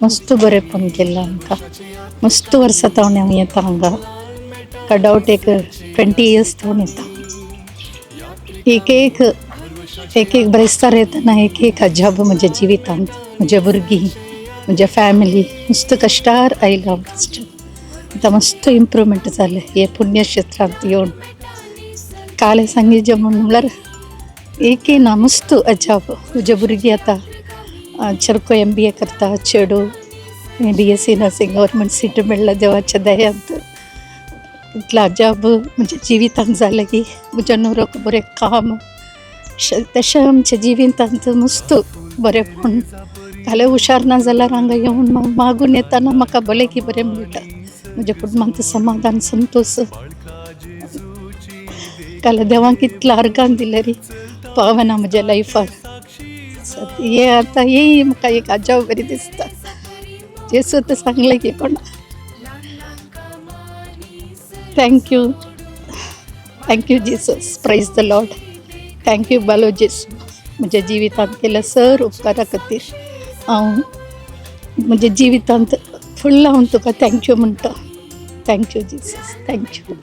मस्त बरेंपण केल्लें आमकां. मस्त वर्सां तावन हांव येता हांगा. कडावट एक 20 इयर्स तावन येता. एक एक एक एक ब्रेस्तार येतना एक एक अजाब म्हज्या जिवितांत. म्हज्या भुरगीं, म्हज्या फॅमिली, मस्त कश्टार आयलो हांव फस्ट. आतां मस्त इम्प्रूवमेंट जालें हे पुण्यक्षेत्रांत येवन. कालें सांगीजें म्हूण म्हणल्यार एकय ना, मस्त अजाब. म्हजे भुरगीं आतां चेडको एमबीए करता, चेडूं बीएससी नर्सिंग, गव्हर्मेंट सीट मेळ्ळा देवाच्या दयांत. इतलें अजाब म्हज्या जिवितांत जालें की म्हज्या न्हवरोक बरें काम. तशें आमच्या जिवितांत मस्त बरेंपण. फाल्यां हुशार ना जाल्यार हांगा येवन मागून येताना म्हाका भलेकी बरें मेळटा. म्हज्या कुटुंबांत समाधान, संतोश. काल देवाक इतलें अर्गां दिलें री पावना म्हज्या लायफार. हे आतां हें म्हाका एक अजाब बरी दिसता. जेसू आतां सांगलें की कोणा. Thank you, thank you Jesus. Praise the Lord. Thank you बालो जेसू, म्हज्या जिवितांत केल्या सर उपकारा खातीर. हांव म्हज्या जिवितांत फुडलो हांव तुका thank you म्हणटा. Thank you Jesus, thank you.